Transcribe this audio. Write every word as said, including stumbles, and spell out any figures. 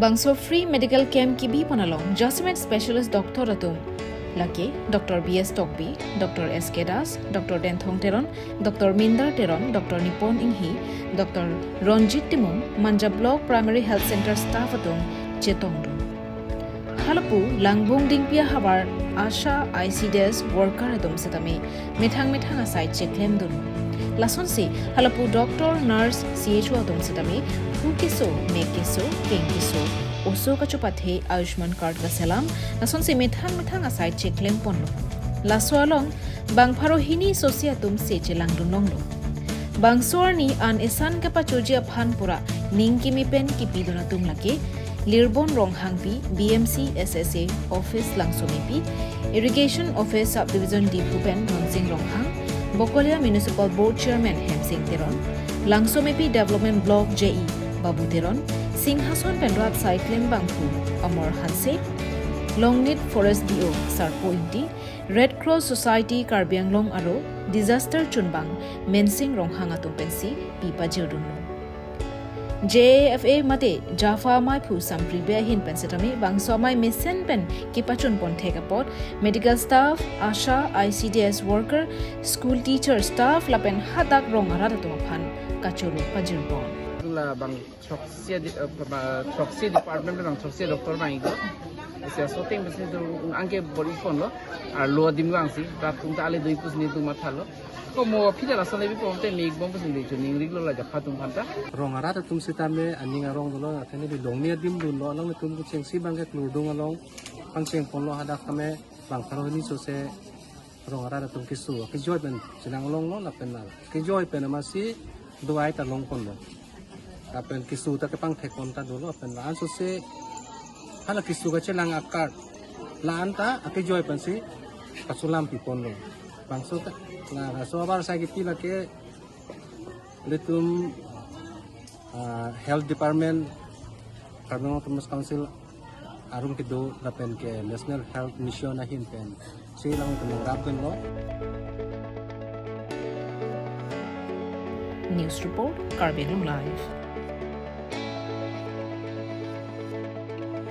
Bangso free medical camp kebi pon along jasemet specialist doctor atum lake Doctor B S Tokbi, Doctor S K Das, Doctor Denthong Teron, Doctor Mindar Teron, Doctor Nipon Inghi, Doctor Ronjit Timung, Manja Block Primary Health Center staff atum chetongdun. Halapu Langbung Dingpi ahavar ASHA I C D S worker atum setame methang methang asai cheklemdun. Lasonsi halapu doctor, nurse, C H O atum setame phu keso, mek keso, keng keso, oso kachopathe, Ayushman card kaselam, lasonsi methang methang asai cheklem ponlo. Laso along bang pharo hini sose atum se chelangdun longlo. Bangso arni an esan kepachoji aphan pura ning kimi pen kipidun atum lake Lirbon Ronghangpi, B M C S S A office Langsomepi, Irrigation Office Subdivision Diphu pen Dhonsing Ronghang, Bokolia Municipal Board Chairman Hemsing Teron, Langsomepi Development Block J E Babu Teron, Singhason pen rat asai klembangphu Amar Hanse, Longnit Forest D O Sarpo Ingti, Red Cross Society Karbi Anglong aro Disaster Chunbang Mensing Ronghang atum pensi pi pajirdunlo. J A F A mate JAFA amei phu Sampri Bey ahin pen setame bangso amei mesen pen kepachun pon thek apot medical staff, ASHA, I C D S worker, school teacher, staff lapen hadak rong arat atum aphan kachoro pajir pon. Tula bang throksi di, eh, ba, throksi department bang throksi doctor bang igo. Isi aso ting besi tu angke bor-i ponlo. Arlo adim bangsi rat atum ta ale dui pusi netum mathalo. Komo aphi ta lason le bipon te mek bom pusi le chu ningri lo la JAFA atum aphan ta. Rong arat atum setame aning arong dolo, athene bi Longni adim dunlo, along netum kuchengsi bang ke klurdung along pangcheng ponlo hadak tame bang pharo hini sose rong arat atum keso kejoi pen chelang longlo lapen la kejoi pen amatsi do-ai ta long ponlo. Lapen keso ta kepangthek pon ta dolo lapen la-an sose hala keso kachelang a-card la-an ta akejoi pensi kachelam pi ponlo. Bangso ta la laso abar sai kepi lake ilitum, ah, Health Department, Karbi Anglong Autonomous Council arum kedo lapen ke National Health Mission ahin pensi lang ilitum rap dunlo. News report, Karbi Anglong Live.